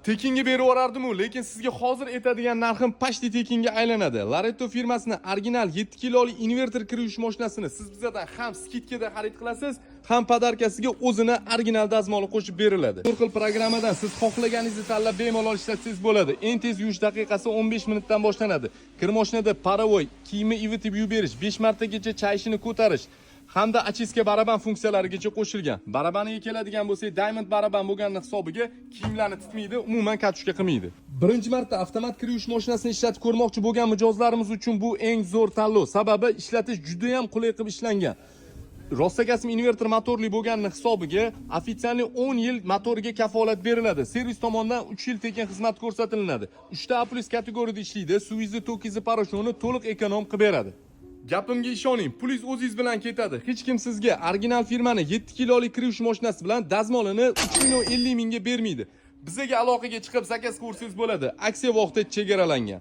Tekinga berib yuborardim-u, lekin sizga hozir aytadigan narxim почти tekinga aylanadi. Laretto firmasini original 7 kiloli inverter kir yuvish mashinasini siz bizdan ham скидка da xarid qilasiz, ham подарка siga o'zini original dazmoli qo'shib beriladi. Bir xil programmadan siz xohlaganingizni tanlab bemalol ishlatsangiz bo'ladi. Eng tez yuvish daqiqasi 15 minutdan boshlanadi. Kir mashinada паровой, kiyimni ivitib yuvib berish, 5 martagacha chayishini ko'tarish hamda очистка baraban funksiyalarigacha qo'shilgan. Barabaniga keladigan bo'lsak, Diamond baraban bo'lgani hisobiga kiyimlarni titmaydi, umuman катушка qilmaydi. Birinchi marta avtomat kir yuvish mashinasini ishlatib ko'rmoqchi bo'lgan mijozlarimiz uchun bu eng zo'r tanlov. Sababi ishlatish juda ham qulay qilib ishlangan. Rostakasm inverter motorli bo'lganini hisobiga официальный 10 yil motoriga kafolat beriladi. Servis tomonidan 3 yil tekin xizmat ko'rsatiladi. 3 ta A+ kategoriyada ishlaydi, suvingizni, tokingizni, порошок ni to'liq эконом qilib beradi. Gapimga ishoning, pulingiz o'zingiz bilan ketadi. Hech kim sizga original firmani 7 kilolik kir yuvish mashinasi bilan dazmolini 3 million 50 mingga bermaydi. Bizaga aloqaga chiqib заказ qilsangiz bo'ladi. Aksiya vaqti chegaralangan.